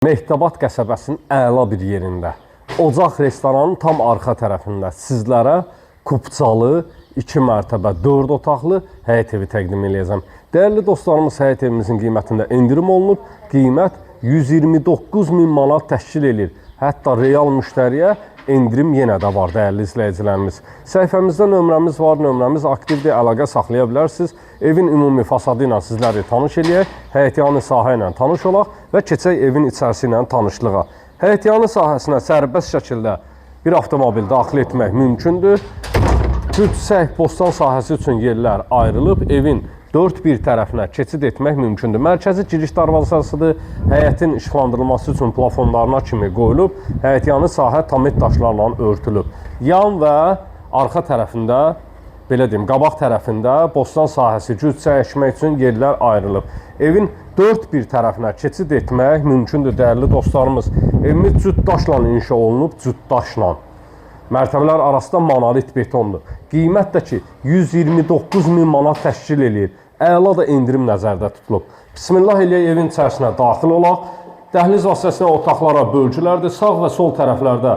Mehtabad qəsəbəsinin əla bir yerində, Ocaq restoranının tam arxa tərəfində sizlərə kupçalı 2 mərtəbə 4 otaqlı həyət evi təqdim eləyəcəm. Dəyərli dostlarımız, həyət evimizin qiymətində endirim olunub. Qiymət 129 min manat təşkil eləyir. Hətta real müştəriyə endirim yenə də var, dəyərli izləyicilərimiz. Səhifəmizdə nömrəmiz var, nömrəmiz aktivdir, əlaqə saxlaya bilərsiniz. Evin ümumi fasadı ilə sizləri tanış eləyək, həyətyanı sahə ilə tanış olaq və keçək evin içərisi ilə tanışlığa. Həyətyanı sahəsinə sərbəst şəkildə bir avtomobil daxil etmək mümkündür. Cüt bostan sahəsi üçün yerlər ayrılıb, evin dörd bir tərəfinə keçid etmək mümkündür. Mərkəzi giriş darvazasıdır. Həyətin işıqlandırılması üçün plafonlarına kimi qoyulub. Həyətyanı sahə tamet daşlarla örtülüb. Yan və arxa tərəfində, belə deyim, qabaq tərəfində bostan sahəsi, cüt əkmək üçün yerlər ayrılıb. Evin dörd bir tərəfinə keçid etmək mümkündür, dəyərli dostlarımız. Evimiz cüt daşla inşa olunub, cüt daşla. Mərtəbələr arasında monolit betondur. Qiymət də ki 129 min manat təşkil eləyir. Əla da endirim nəzərdə tutulub. Bismillah eləyək, evin içərisinə daxil olaq. Dəhliz vasitəsilə otaqlara bölgülərdir. Sağ və sol tərəflərdə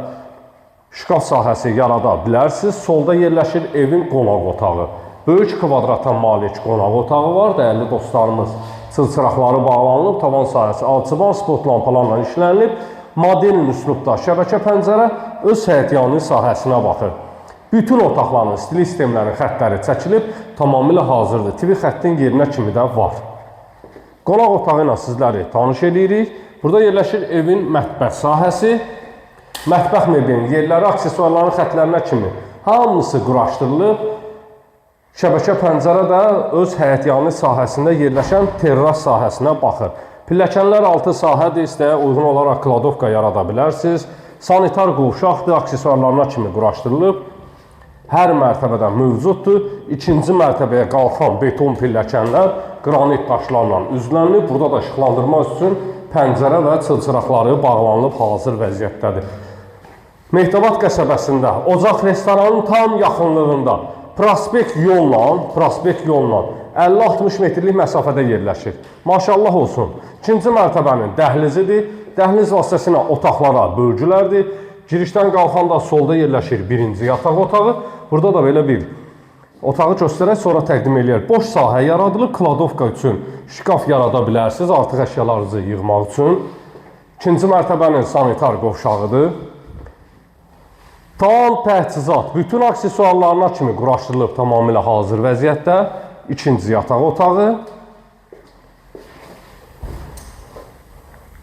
şkaf sahəsi yarada bilərsiniz. Solda yerləşir evin qonaq otağı. Böyük kvadrata malik qonaq otağı var, dəyərli dostlarımız. Çılçıraqları bağlanılıb, tavan sahəsi alçıban spot lampalarla işlənilib. Modern üslubda şəbəkə pəncərə öz həyətyanı sahəsinə baxır. Bütün otaqların stil sistemlərin xəttləri çəkilib, tamamilə hazırdır. TV xəttin yerinə kimi də var. Qonaq otağı ilə sizləri tanış eləyirik. Burada yerləşir evin mətbəx sahəsi. Mətbəx mebelinin yerləri, aksesuarların xətlərinə kimi hamısı quraşdırılıb. Şəbəkə pəncərə də öz həyətyanı sahəsində yerləşən terras sahəsinə baxır. Pilləkənlər altı sahədir, istəyə uyğun olaraq kladovka yarada bilərsiniz. Sanitar qovşaqdır, aksesuarlarına kimi quraşdırılıb. Hər mərtəbədə mövcuddur. İkinci mərtəbəyə qalxan beton pilləkənlər qranit daşlarla üzlənilib. Burada da işıqlandırma üçün pəncərə və çılçıraqları bağlanılıb, hazır vəziyyətdədir. Mehtabad qəsəbəsində, Ocaq restoranının tam yaxınlığında, prospekt yolla 50-60 metrlik məsafədə yerləşir. Maşallah olsun. İkinci mərtəbənin dəhlizidir. Dəhliz vasitəsilə otaqlara bölgülərdir. Girişdən qalxanda solda yerləşir birinci yataq otağı. Burada da belə bir otağı göstərək, sonra təqdim eləyər. Boş sahə yaradılıb, kladovka üçün şkaf yarada bilərsiniz, artıq əşyalarınızı yığmaq üçün. İkinci mərtəbənin sanitar qovşağıdır. Tam təchizat, bütün aksesuarlarına kimi quraşdırılıb, tamamilə hazır vəziyyətdə. İkinci yataq otağı.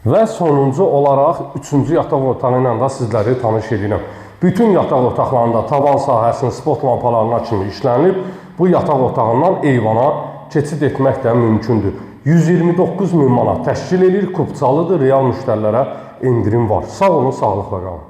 Və sonuncu olaraq üçüncü yataq otağı ilə də sizləri tanış edirəm. Bütün yataq otaqlarında tavan sahəsinin spot lampalarına kimi işlənilib. Bu yataq otağından eyvana keçid etmək də mümkündür. 129 min manat təşkil eləyir, kupçalıdır, real müştərilərə endirim var. Sağ olun, sağlıqla qalın.